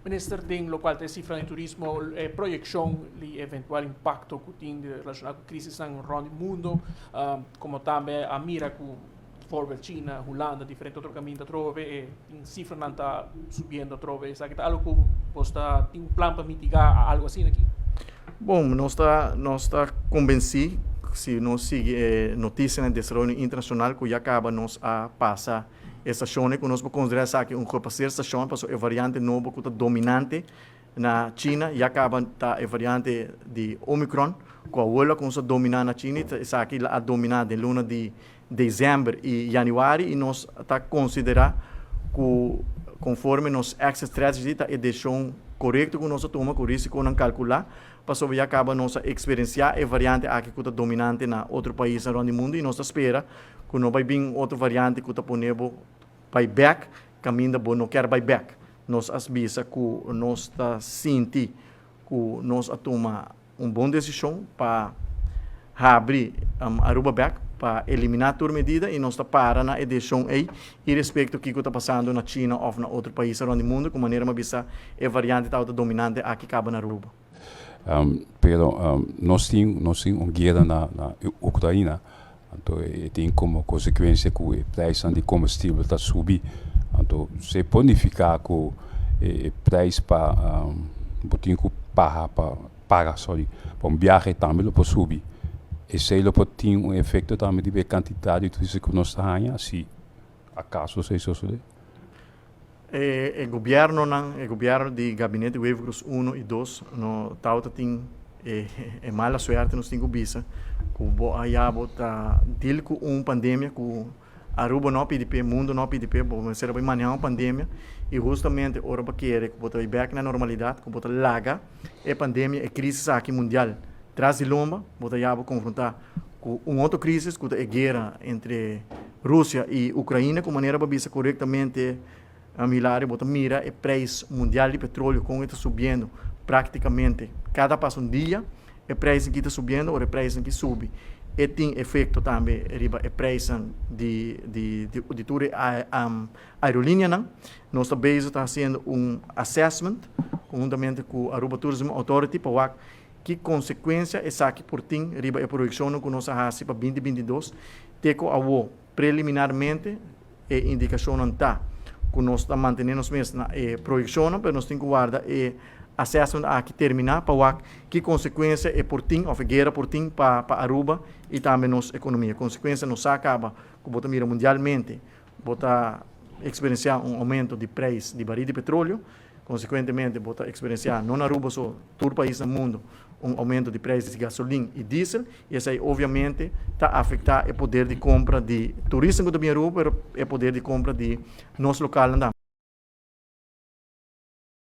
Minister, den locual ta e cifra di turismo, e proyeccion di eventual impacto cu tin relaciona cu crisis rond mundo, como tambe a mira cu bijvoorbeeld China, Hulanda, diferente otro caminda atrobe, e cifranan ta subiendo atrobe. Esaki ta algo cu boso ta tin un plan pa mitiga algo asina aki? Bon, nos ta convenci, si nos sigui noticia di desaroyo internacional, cu ya caba nos a pasa e estacion cu nos por considera aki un gepasseerde station, paso e variante nobo cu ta dominante na China, ya caba ta e variante di Omicron, cu awor a cuminsa domina na China, esaki a domina den luna di december y januari, y nos ta considera cu conforme nos exit strategy ta e decision corecto cu nos a tuma, cu risiconan calcula, paso ya caba nos a experiencia e variante aki cu ta dominante na otro pais rond mundo, y nos ta spera cu no bay bin otro variante cu ta pone bo bay back, caminda bo no kier bay back. Nos a bisa cu nos ta sinti cu nos a tuma un bon decision pa habri Aruba back, pa elimina tur medida, y nos ta para na e decision ey y respecto kico ta pasando na China of na otro pais rond mundo, cu manera mi a bisa, e variante ta dominante aki caba na Aruba. Pero nos tin un guera na Ucrania, anto tin como consecuencia cu e prijs di combustibel ta subi. Anto esey por nifica cu e prijs pa bo tin cu paga, sorry, pa un biahe tambe lo por subi. Esey lo por tin un efecto tambe di cantidad di turista cu nos ta, si acaso esey sucede? E gobierno di gabinete Wever-Croes 1 y 2 no tawata tin e mala suerte, nos tin cu bisa, cu bo aya bo ta deal cu un pandemia cu Aruba no a pidi pe, mundo no a pidi pe, bo mester a maneha un pandemia, y justamente ora bo kier cu bo ta back na normalidad, cu bo ta laga e pandemia, e crisis aki mundial tras di lomba, bo ta ya confronta cu un otro crisis cu ta e guera entre Rusia y Ucrania, cu manera bo a bisa corectamente, Hilario, bo ta mira e prijs mundial di petroleo con ta subiendo practicamente cada pasa un dia, e prijs aki ta subiendo. Ora e prijs aki subi, e tin efecto tambe riba e prijs di tur aerolinea nan. Nos ta bezig ta haciendo un assessment conhuntamente cu Aruba Tourism Authority pa wak ki consecuencia esaki por tin riba e proyeccion cu nos a haci pa 2022. Te cu awo, preliminarmente, e indicacion ta cu nos ta manteniendo nos mes na e proyeccion, pero nos tin cu warda e assessment aki termina pa wak ki consecuencia e por tin of e guera por tin pa Aruba y tambe nos economia. Consecuencia nos a caba cu bo ta mira mundialmente, bo ta experiencia un aumento di prijs di baril di petroleo, consecuentemente bo ta experiencia, no na Aruba so, tur pais na mundo, un aumento di prijs di gasolin y diesel, y esey obviamente ta afecta e poder di compra di turista cu ta bin Aruba, pero e poder di compra di nos local.